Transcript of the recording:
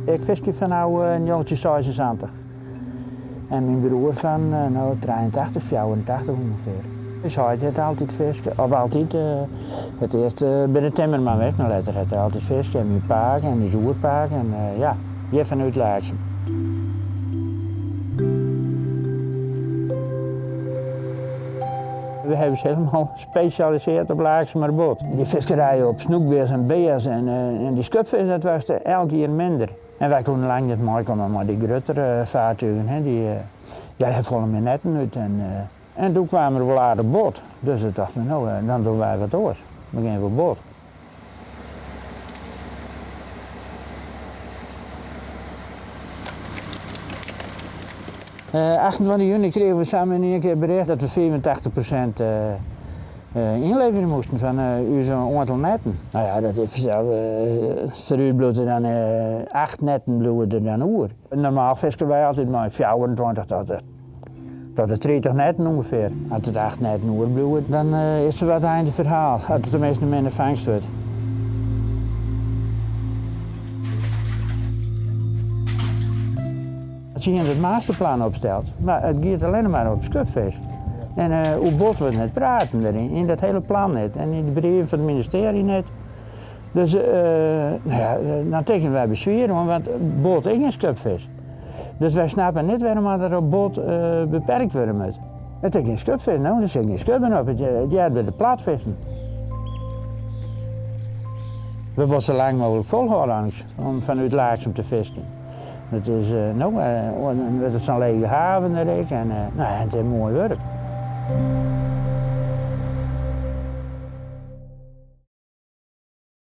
Ik fiskje fanôf njoggentjinseisensantich en myn broer fan no 83, 84 ûngefear. Us heit hat altyd fiske, of altyd, it earst by de timmerman west, mar letter hat er altyd fiske en myn pake en ús oerpake en ja, hjir fanút Laaksum. We hawwe ús helemaal spesjalisearre op Laaksumer bot. Dy fiskerij op snoekbears en bears en en dy skubfisk dat waard elk jier minder. En wy koene lang net meikomme mei dy gruttere fartugen, hè, dy ja, ha folle mear netten út. En, en doe kwaam der wol aardich bot. Dus we tochten, no, dan dogge wy wat oars. We gean foar bot. 28 juny krigen we samen yn ien kear bericht dat we 85% ynleverje moasten fan ús oantal netten. No ja, dat is fansels, foar ús bliuwt der dan acht netten bliuwe der dan oer. Normaal fisken wy altyd mei 24 tot tot de 30 netten ûngefear. As it acht netten oerbliuwe, dan is it wat einde ferhaal. As it teminsten minder fangst wurdt. Se hiene it masterplan opsteld, mar it giet allinne mar op skubfisk. En oer bot wurdt net praten deryn, yn dat hiele plan net en yn de brieven fan it ministearje net. Dus no ja, dan tekenje wy beswier oan, want bot is gjin skubfisk. Dus wy snappe net wêrom der op bot beperkt wurde moat. It is gjin skubfisk, no, der sit gjin skubben op, it heart by de platfisken. We wolle sa lang mooglik folhâlde eins, om fanút Laaksum te fisken. It is no, dan wurdt it sa'n lege haven der ek en no ja, it is moai wurk.